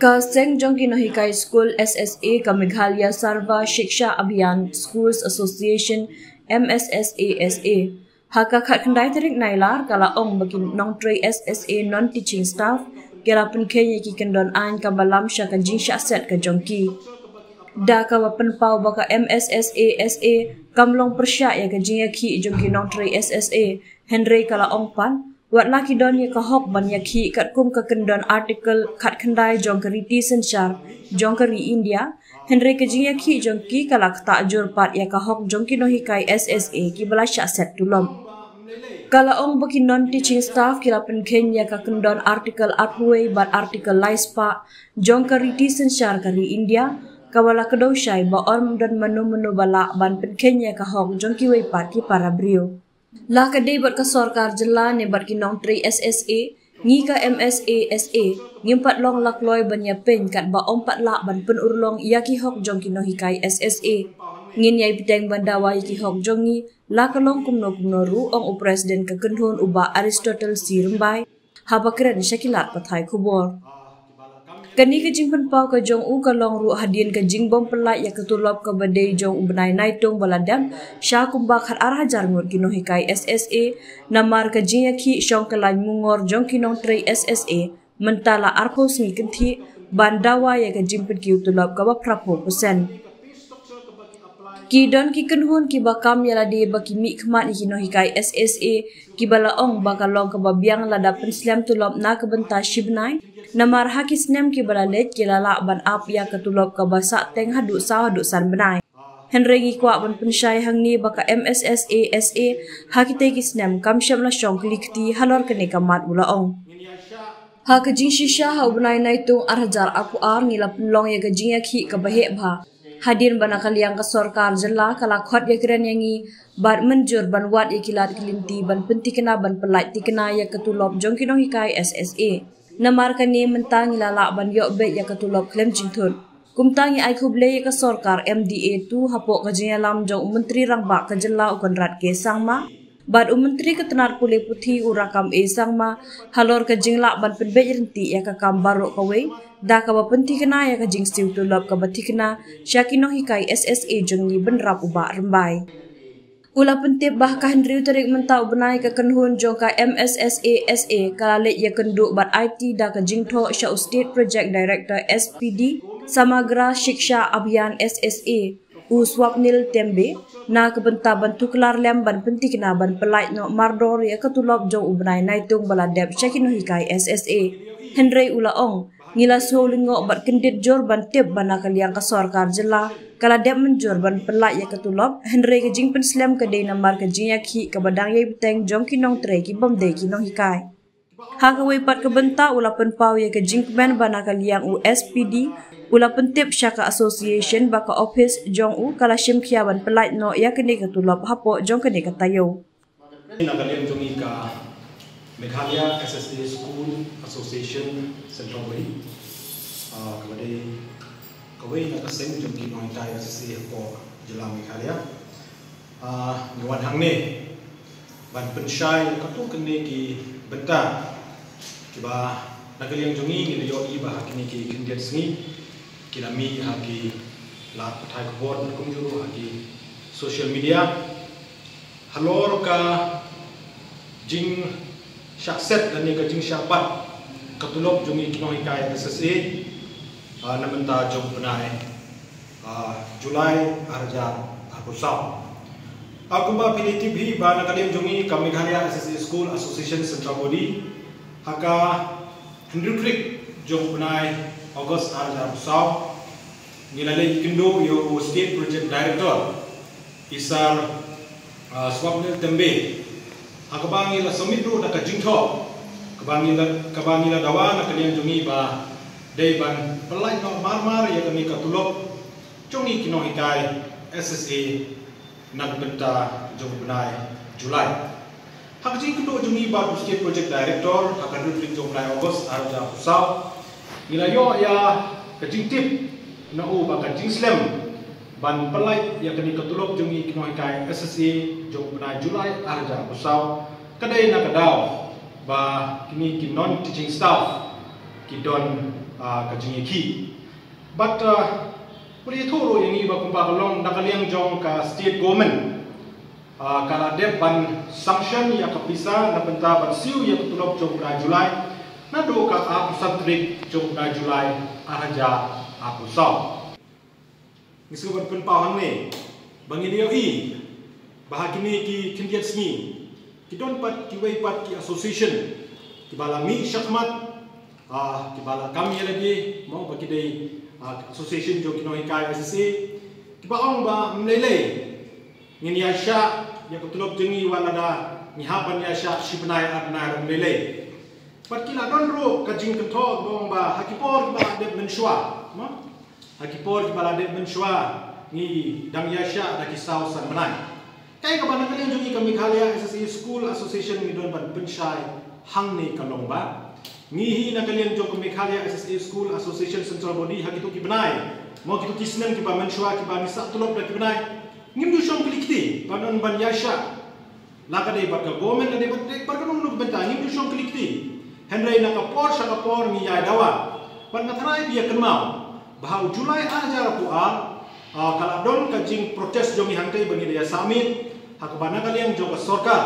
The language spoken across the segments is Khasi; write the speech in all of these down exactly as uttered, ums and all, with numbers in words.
Ka seng jong ki nonghikai skul S S A ka Meghalaya Sarva Shiksha Abhiyan Schools Association, M S S A S A, ha ka khatkhyndai tarik Nailar ka la ong ba ki nongtrei S S A non-teaching staff ki la pynkheiñ ïa ki kyndon aiñ kaba lam sha ka jingshah set ka jong ki. Da kaba pynpaw ba ka M S S A S A kam long pyrshah ïa ka jingïakhih jong ki nongtrei S S A, hynrei ka la ong pat, wat la ki don ïa ka hok ban ïakhih katkum ka kyndon Article khatkhyndai jong ka riti synshar jong ka ri India, hynrei ka jingïakhih jong ki ka la ktah jur pat ïa ka hok jong ki nonghikai S S A kiba la shah set tulop. Ka la ong ba ki non-teaching staff ki la pynkheiñ ïa ka kyndon Article arphew wei bad Article lai spah jong ka riti synshar ka ri India, kaba la kdew shai ba ym don mano mano ba lah ban pynkheiñ ïa ka hok jong kiwei pat ki para briew. La ka dei bad ka sorkar jylla ne bad ki nongtrei S S A, ngi ka M S A S A, ngim pat long la kloi ban ïapeiñ katba ym pat lah ban pynurlong ïa ki hok jong ki nonghikai S S A. Ngin ïai bteng ban dawa ïa ki hok jong ngi, la ka long kumno kumno ruh, ong u President ka kynhun u Bah Aristotle C Rymbai, haba kren sha ki lad pathai khubor. Kane ka jingpynpaw ka jong u ka long ruh hadien ka jingbym pyllait ïa ka tulop kaba dei jong u bnai Naitung ba la dep sha kumba khatar hajar ngut ki nonghikai S S A, namar ka jingïakhih shong ka lain mungor jong ki nongtrei S S A mynta la arphew sngi kynthih ban dawa ïa ka jingpynkiew tulop kaba phraphew percent. Ki don ki kynhun kiba kam ïa lade ba ki mihkhmat ïa ki nonghikai S S A, kiba la ong ba ka long kaba biang lada pynslem tulop na ka bynta shi bnai, namar ha ki snem kiba la leit ki la lah ban ap ïa ka tulop kaba sahteng haduh saw haduh san bnai. Hynrei ngi kwah ban pynshai hangne ba ka M S S A S A ha kitei ki snem kam shym la shong kli kti halor kane ka mat, u la ong. Ha ka jingshisha ha u bnai Naitung ar hajar arphew ar ngi la pynlong ïa ka jingïakhih kaba heh bha. Hadien ba na ka liang ka sorkar jylla ka la khot ïakren ïa ngi bad mynjur ban wad ïa ki lad ki lynti ban pynthikna ban pyllait thikna ïa ka tulop jong ki nonghikai S S A. Namar kane mynta ngi la lah ban ïoh beit ïa ka tulop khlem jingthut. Kumta ngi ai khublei ïa ka sorkar M D A two hapoh ka jingïalam jong u Myntri Rangbah ka jylla u Conrad K Sangma bad u Myntri ka tnat pule puthi u Rakkam A Sangma halor ka jinglah ban pynbeit ryntih ïa ka kam baroh kawei da kaba pynthikna ïa ka jingsiew tulop kaba thikna sha ki nonghikai S S A jong ngi, bynrap u Bah Rymbai. U la pyntip ba ha ka hynriew tarik mynta u bnai ka kynhun jong ka M S S A S A ka la leit ïakynduh bad aiti da ka jingthoh sha u State Project Director S P D Samagra Shiksha Abhiyan S S A, u Swapnil Tembe, na ka bynta ban tuklar lem ban pynthikna ban pyllait noh mardor ïa ka tulop jong u bnai Naitung ba la dep sha ki nonghikai S S A. Hynrei u la ong, ngi la sngewlyngngoh bad kyndit jur ban tip ba na ka liang ka sorkar jylla ka la dep mynjur ban pyllait ïa ka tulop, hynrei ka jingpynslem ka dei namar ka jingïakhih kaba dang ïai bteng jong ki nongtrei kibym dei ki nonghikai. Ha kawei pat ka bynta u la pynpaw ïa ka jingkmen ba na ka liang u S P D u la pyntip sha ka association ba ka office jong u ka la shim khia ban pyllait noh ïa kane ka tulop hapoh jong kane ka taïew. Na ka liang jong ngi ka Meghalaya S S A School Association Central Body, ah, kaba dei kawei na ka seng jong ki nonghikai S S A hapoh jylla Meghalaya. Ah, ngi wan hangne ban pynshai katto katne ki bynta kiba na ka liang jong ngi ngi la ïohi ba ha kine ki khyndiat sngi ki la mih ha ki lad pathai khubor bad kumjuh ruh ha ki social media halor ka jingshah set lane ka jingshah bat ka tulop jong ngi ki nonghikai S S A, ah, na mynta jong u bnai, ah, July ar hajar arphew saw. Ah, kumba phi la tip hi ba na ka liang jong ngi ka Meghalaya S S A School Association Central Body, ha ka hynriew tarik jong u bnai August ar hajar arphew saw, ngi la leit kynduh ïa u State Project Director, i Sir, ah, Swapnil Tembe. Ha kaba ngi la submit ruh da ka jingthoh kaba ngi la, kaba ngi la dawa na ka liang jong ngi ba dei ban pyllait noh marmar ïa kane ka tulop jong ngi ki nonghikai S S A na ka bynta jong u bnai July. Ha ka jingkynduh jong ngi bad u State Project Director ha ka hynriew tarik jong u bnai August ar hajar arphew saw, ngi la ïoh ïa ka jingtip na u ba ka jingslem ban pyllait ïa kane ka tulop jong ngi ki nonghikai S S A jong u bnai July ar hajar arphew saw ka dei na ka daw ba kine ki non-teaching staff Ki don ka jingïakhih. Bad u la ïathuh ruh ïa ngi ba kumba ka long na ka liang jong ka state government ka la dep ban sanction ïa ka pisa na bynta ban siew ïa ka tulop jong u bnai July naduh ka arphew san tarik jong u bnai July ar hajar arphew saw. Ngi sngewbha ban pynpaw hangne ba ngi ïohi ba ha kine ki khyndiat sngi ki don pat kiwei pat ki association kiba la mih shakhmat, kiba la kam ïa lade mo ba ki dei association jong ki nonghikai S S A, kiba ong ba ym lei lei ngin ïaishah ïa ka tulop jong ngi wat lada ngi hap ban ïaishah shi bnai ar bnai ruh ym lei lei. Bad ki la don ruh ka jingkynthoh ba ong ba ha ki por kiba la dep mynshuwa mo ha ki por kiba la dep mynshuwa ngi dang ïaishah da ki saw san bnai. Kaei kaba na ka liang jong ngi ka Meghalaya S S A School Association ngi don ban pynshai hangne ka long ba ngi hi na ka liang jong ka Meghalaya S S A School Association Central Body ha kito ki bnai mo kito ki snem kiba mynshuwa kiba ngi sah tulop da ki bnai ngim ju shong kylli kti ban don ban ïaishah la ka dei bad ka government la dei bad ka nongno ka bynta ngim ju shong kylli kti. Hynrei na ka por sha ka por ngi ïai dawa bad nga tharai ba ïa kynmaw ba ha u July ar hajar arphew ar ka la don ka jingprotest jong ngi hangtei ba ngi da ïa submit ha kaba na ka liang jong ka sorkar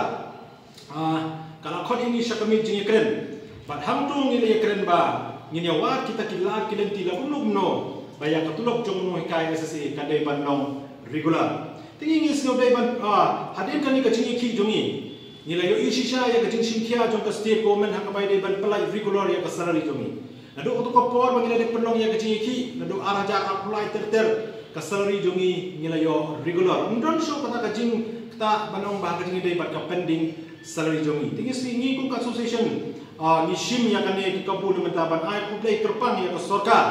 ka la khot ïa ngi sha ka miet jingïakren. Bad hangto ngi la ïakren ba ngin ïa wad kita ki lad ki lynti la kumno kumno ba ïa ka tulop jong u nonghikai S S A ka dei ban long regular. Te ngi ngi sngew dei ban hadien kane ka jingïakhih jong ngi ngi la ïohi shisha ïa ka jingshimkhia jong ka state government ha kaba ïadei ban pynlait regular ïa ka salary jong ngi. Naduh kato ka por ba ngi la dep pynlong ïa ka jingïakhih naduh ar hajar arphew lai ter ter ka salary jong ngi ngi la ïoh regular. Ym don shuh kata ka jingktah ban ong ba ka jingïadei bad ka pending salary jong ngi. Te ngi sngew ngi kum ka association ngi shim ïa kane ka kabu na mynta ban ai khublei kyrpang ïa ka sorkar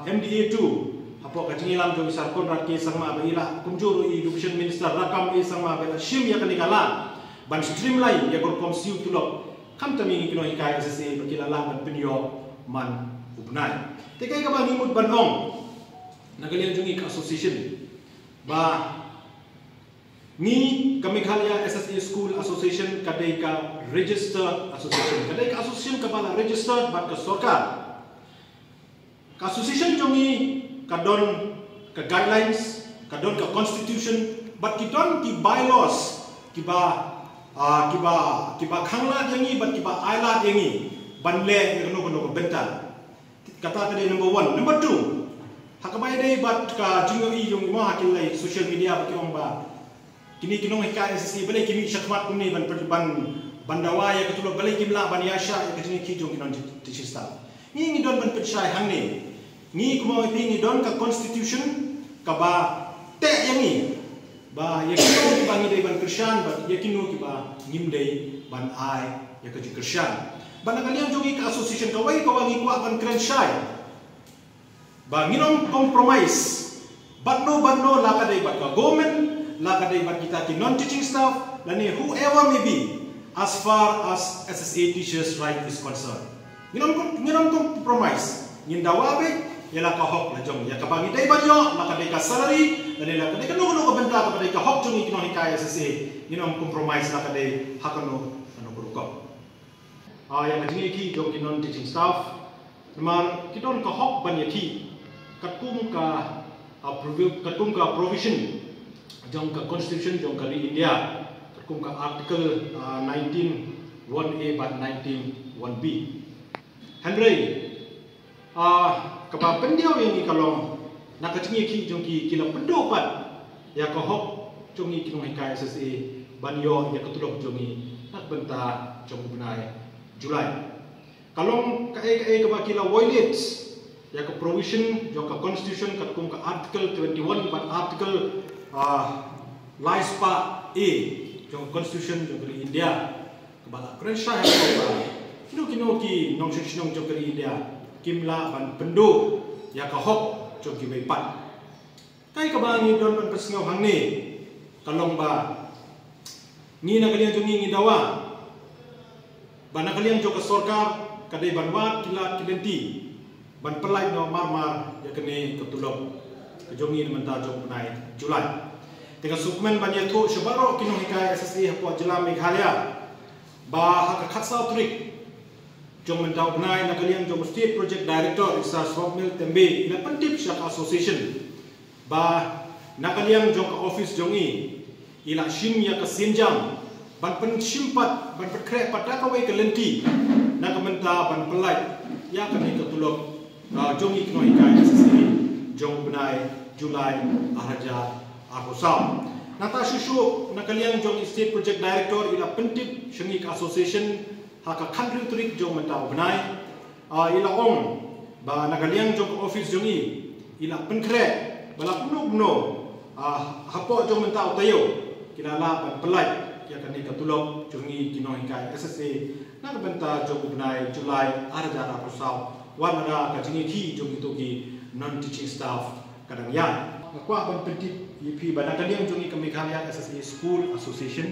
MDA two hapoh ka jingïalam jong i Sir Conrad K Sangma ba i la kumjuh ruh i Education Minister Rakkam A Sangma ba i la shim ïa kane ka lad ban streamline ïa ka rukom siew tulop khamtam ïa ngi ki nonghikai S S A ba ki la lah ban pynïoh man u bnai. Te kaei kaba ngi mut ban ong na ka liang jong ngi ka association ba ngi ka Meghalaya S S A School Association ka dei ka registered association ka dei ka association kaba la registered bad ka sorkar. Ka association jong ngi ka don ka guidelines ka don ka constitution bad ki don ki bylaws kiba kiba kiba khanglad ïa ngi bad kiba ailad ïa ngi ban leh ïa kano kano ka bynta. Kata ka dei number one. Number two ha kaba ïadei bad ka jingïohi jong ngi mo ha ki lai social media ba ki ong ba kine ki nonghikai S S A balei ki mih shakhmat kumne ban ban ban dawa ïa ka tulop balei kim lah ban ïaishah ïa ka jingïakhih jong ki non teaching staff. Ngi ngi don ban pynshai hangne ngi kumba ngi don ka constitution kaba teh ïa ngi ba ïa kino kiba ngi dei ban kyrshan bad ïa kino kiba ngim dei ban ai ïa ka jingkyrshan. Bad na ka liang jong ngi ka association kawei kaba ngi kwah ban kren shai ba ngin ym compromise bad no bad no la ka dei bad ka government la ka dei bad kita ki non teaching staff lane whoever may be as far as S S A teachers right is concerned. Ngin ym ngin ym compromise ngin dawa beit ïa la ka hok la jong ïa kaba ngi dei ban ïoh la ka dei ka salary lane la ka dei kano kano ka bynta kaba dei ka hok jong ngi ki nonghikai S S A ngin ym compromise la ka dei ha kano kano ka rukom. Ïa ka jingïakhih jong ki non teaching staff namar ki don ka hok ban ïakhih katkum ka katkum ka provision jong ka constitution jong ka ri India katkum ka article nineteen one A bad nineteen one B. Hynrei kaba pyndiaw ïa ngi ka long na ka jingïakhih jong ki ki la pynduh pat ïa ka hok jong ngi ki nonghikai S S A ban ïoh ïa ka tulop jong ngi na ka bynta jong u bnai July. Ka long kaei kaei kaba ki la violate ïa ka provision jong ka constitution katkum ka article twenty one bad article lai spah A jong ka constitution jong ka ri India. Kaba la kren shai ha ka ba kino kino ki nongshong shnong jong ka ri India kim lah ban pynduh ïa ka hok jong kiwei pat. Kaei kaba ngi don ban pynsngew hangne ka long ba ngi na ka liang jong ngi ngi dawa ba na ka liang jong ka sorkar ka dei ban wad ki lad ki lynti ban pynlait noh mar mar ïa kane ka tulop ka jong ngi na mynta jong u bnai July. Te nga sngewkmen ban ïathuh sha baroh ki nonghikai S S A hapoh jylla Meghalaya ba ha ka khatsaw tarik Jong mynta u bnai na ka liang jong u State Project Director i Sir Swapnil Tembe i la pyntip sha ka association ba na ka liang jong ka office jong i i la shim ïa ka sienjam ban pynshim pat ban pynkhreh pat da kawei ka lynti na ka bynta ban pyllait ïa kane ka tulop jong i ki nonghikai S S A jong u bnai July ar hajar arphew saw. Nangta shuh shuh na ka liang jong i State Project Director i la pyntip sha ngi ka association ha ka khathynriew tarik jong mynta u bnai. I la ong ba na ka liang jong ka office jong i i la pynkhreh ba la kumno kumno hapoh jong mynta u taïew ki la lah ban pyllait ïa kane ka tulop jong ngi ki nonghikai S S A na ka bynta jong u bnai July ar hajar arphew saw wat lada ka jingïakhih jong kito ki non teaching staff ka dang ïaid. Nga kwah ban pyntip ïa phi ba na ka liang jong ngi ka Meghalaya S S A School Association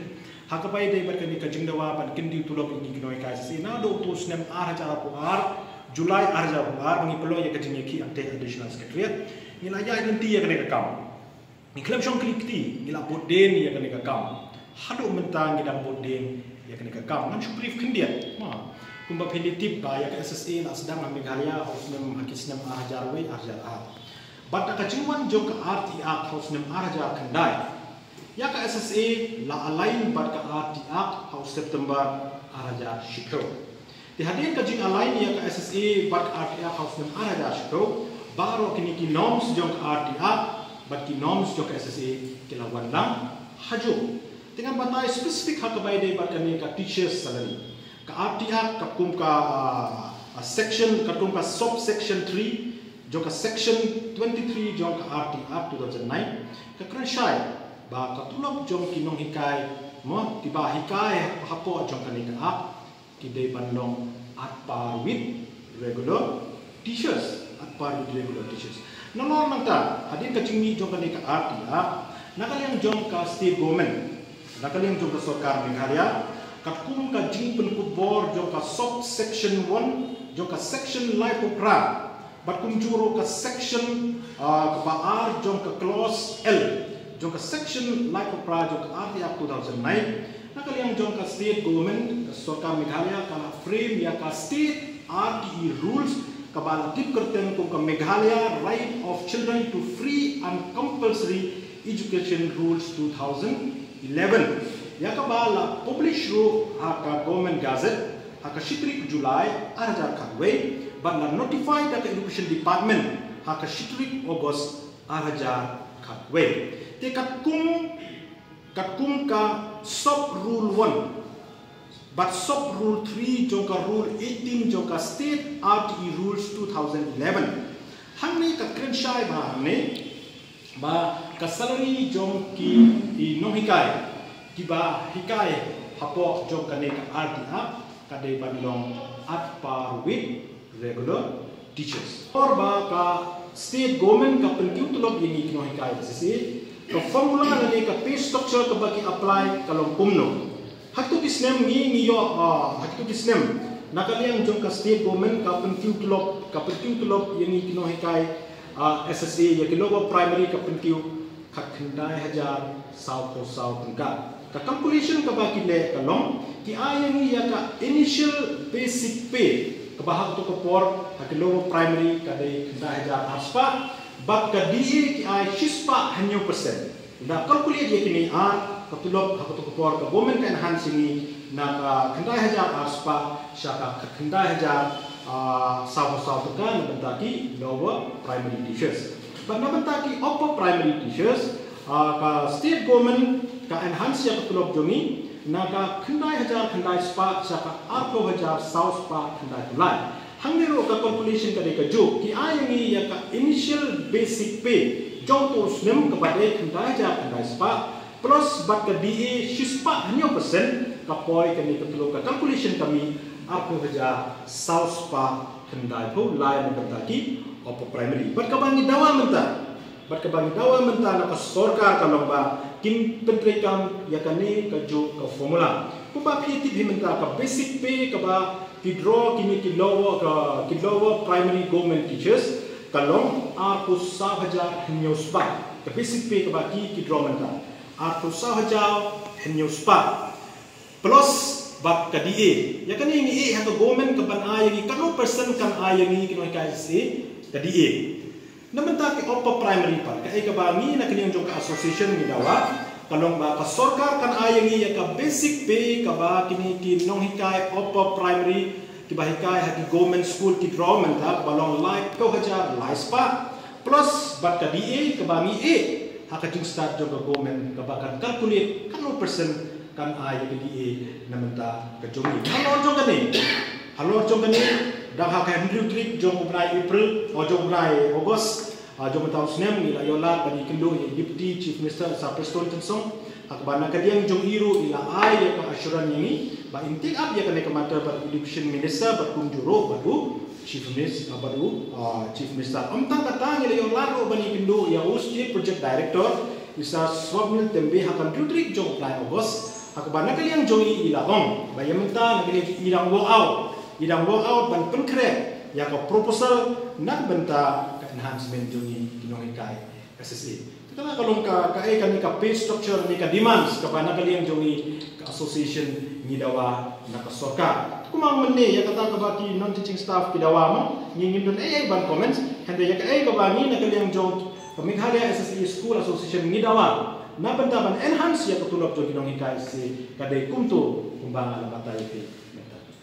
ha kaba ïadei bad kane ka jingdawa ban kyntiew tulop ïa ngi ki nonghikai S S A naduh uto u snem ar hajar arphew ar, July ar hajar arphew ar ba ngi pynlong ïa ka jingïakhih hangtei Additional Secretariat. Ngi la ïaid lynti ïa kane ka kam. Ngi khlem shong khlieh kti ngi la bud dien ïa kane ka kam. Haduh mynta ngi dang bud dien ïa kane ka kam. Ngan shu brief khyndiat. Kumba phi la tip ba ïa ka S S A la sdang ha Meghalaya ha u snem, ha ki snem ar hajar wei ar hajar ar. Bad da ka jingwan jong ka R T Act ha u snem ar hajar khyndai, ïa ka S S A la align bad ka R T Act ha u September ar hajar shiphew. Te hadien ka jing align ïa ka S S A bad ka R T Act ha u snem ar hajar shiphew, baroh kine ki norms jong ka R T Act bad ki norms jong ka S S A ki la wan lang ha juh. Te ngan batai specific ha kaba ïadei bad kane ka teachers salary. Ka R T Act katkum ka section, katkum ka sub section three jong ka section twenty-three jong ka R T Act two thousand nine ka kren shai ba ka tulop jong ki nonghikai mo kiba hikai hapoh jong kane ka act ki dei ban long at par with regular teachers, at par with regular teachers. Nalor nangta hadien ka jingmih jong kane ka R T Act na ka liang jong ka state government, na ka liang jong ka sorkar Meghalaya, katkum ka jingpynkupbor jong ka sub section one jong ka section laiphew phra bad kumjuh ruh ka section kaba ar jong ka clause L jong ka section laiphew phra jong ka R T Act two thousand nine, na ka liang jong ka state government, ka sorkar Meghalaya ka la frame ïa ka state R T E rules kaba la tip kyrteng kum ka Meghalaya Right of Children to Free and Compulsory Education Rules two thousand eleven, ïa kaba la publish ruh ha ka Government Gazette ha ka shi tarik July ar hajar khatwei bad la notify da ka Education Department ha ka shi tarik August ar hajar khatwei. Te katkum katkum ka sub rule one bad sub rule three jong ka rule eighteen jong ka state R T E rules two thousand eleven. Hangne ka kren shai ba hangne ba ka salary jong ki nonghikai kiba hikai hapoh jong kane ka R T Act ka dei ban long at par with regular teachers. Por ba ka state government ka pynkiew tulop ïa ngi ki nonghikai S S A, ka formula lane ka pay structure kaba ki apply ka long kumno. Ha kito ki snem ngi ngi ïoh ha kito ki snem na ka liang jong ka state government ka pynkiew tulop, ka pynkiew tulop ïa ngi ki nonghikai S S A ïa ki lower primary ka pynkiew khatkhyndai hajar sawphew saw tyngka. Ka calculation kaba ki leh ka long ki ai ïa ngi ïa ka initial basic pay kaba ha kato ka por ha ki lower primary ka dei khyndai hajar arspah bad ka D A ki ai shispah hynñiew percent. Da calculate ïa kine ar ka tulop ha kato ka por ka government ka enhance ïa ngi na ka khyndai hajar arspah sha ka khyndai hajar sawphew saw tyngka na bynta ki lower primary teachers. Bad na bynta ki upper primary teachers ka state government ka enhance ïa ka tulop jong ngi na ka khyndai hajar khyndai spah sha ka arphew hajar saw spah khyndai phew lai. Hangne ruh ka calculation ka dei kajuh, ki ai ïa ngi ïa ka initial basic pay jong uto u snem kaba dei khyndai hajar khyndai spah plus bad ka D A shispah hynñiew percent, ka poi kane ka tulop ka calculation ka mih arphew hajar saw spah khyndai phew lai na bynta ki upper primary. Bad kaba ngi dawa mynta, bad kaba ngi dawa mynta na ka sorkar ka long ba kin pyntreikam ïa kane kajuh ka formula. Kumba phi tip hi mynta ka basic pay kaba ki draw kine ki lower, ki lower primary government teachers ka long arphew saw hajar hynñiew spah. Ka basic pay kaba ki ki draw mynta arphew saw hajar hynñiew spah plus bad ka D A. Ïa kane ngi ïeh ha ka government ka ban ai ïa ngi, katno percent kan ai ïa ngi ki nonghikai S S A ka D A. Na bynta ki upper primary pat, kaei kaba ngi na ka liang jong ka association ngi dawa, ka long ba ka sorkar kan ai ïa ngi ïa ka basic pay kaba kine ki nonghikai upper primary kiba hikai ha ki government school ki draw mynta, kaba long laiphew hajar laispah, plus bad ka D A kaba ngi ïeh ha ka jingstad jong ka government kaba kan calculate katno percent kan ai ïa ka D A na bynta ka jong ngi. Halor jong kane, halor jong kane, dang ha ka hynriew tarik jong u bnai April, o jong u bnai August, ah, jong mynta u snem, ngi la ïoh lad ban ïakynduh ïa u Deputy Chief Minister Sir Prestone Tynsong, ha kaba na ka liang jong i ruh i la ai ïa ka assurance ïa ngi ba in take up ïa kane ka matter bad u Education Minister bad kumjuh ruh bad u Chief Minister, ah, bad u, ah, Chief Minister. Ym tang kata, ngi la ïoh lad ruh ban ïakynduh ïa u State Project Director, i Sir Swapnil Tembe, ha ka hynriew tarik jong u bnai August, ha kaba na ka liang jong i i la ong ba ïa mynta na ka liang i dang work out, i dang work out ban pynkhreh ïa ka proposal na ka bynta ka enhancement jong ngi ki nonghikai S S A. Te kane ka long ka, kaei kane ka pay structure ne ka demands kaba na ka liang jong ngi ka association ngi dawa na ka sorkar. Kumba mynne ïa kata kaba ki non-teaching staff ki dawa mo, ngi ngim don ei ei ban comments, hynrei ïa kaei kaba ngi na ka liang jong ka Meghalaya S S A School Association ngi dawa na bynta ban enhance ïa ka tulop jong ki nonghikai S S A ka dei kumto kumba nga la batai ïa phi.